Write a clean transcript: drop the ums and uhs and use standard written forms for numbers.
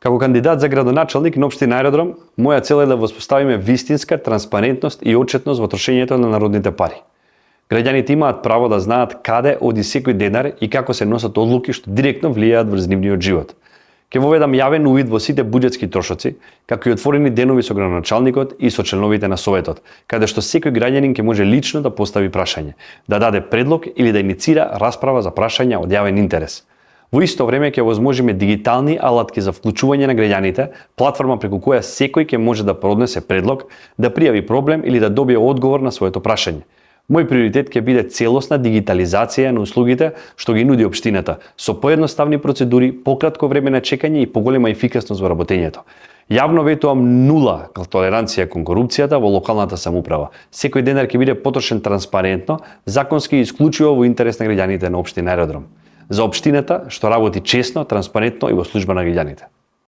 Како кандидат за градоначалник на општина Аеродром, моја цел е да воспоставиме вистинска транспарентност и отчетност во трошењето на народните пари. Граѓаните имаат право да знаат каде оди секој денар и како се носат одлуки што директно влијаат врз нивниот живот. Ќе воведам јавен увид во сите буџетски трошоци, како и отворени денови со градоначалникот и со членовите на советот, каде што секој граѓанин ќе може лично да постави прашање, да даде предлог или да иницира расправа за прашања од јавен интерес. Во исто време ќе овозможиме дигитални алатки за вклучување на граѓаните, платформа преку која секој ќе може да поднесе предлог, да пријави проблем или да добие одговор на своето прашање. Мој приоритет ќе биде целосна дигитализација на услугите што ги нуди општината, со поедноставни процедури, пократко време на чекање и поголема ефикасност во работењето. Јавно ветувам нула толеранција кон корупцијата во локалната самоуправа. Секој денар ќе биде потрошен транспарентно, законски и исклучиво во интерес на граѓаните на општина Аеродром. За општината што работи честно, транспарентно и во служба на граѓаните.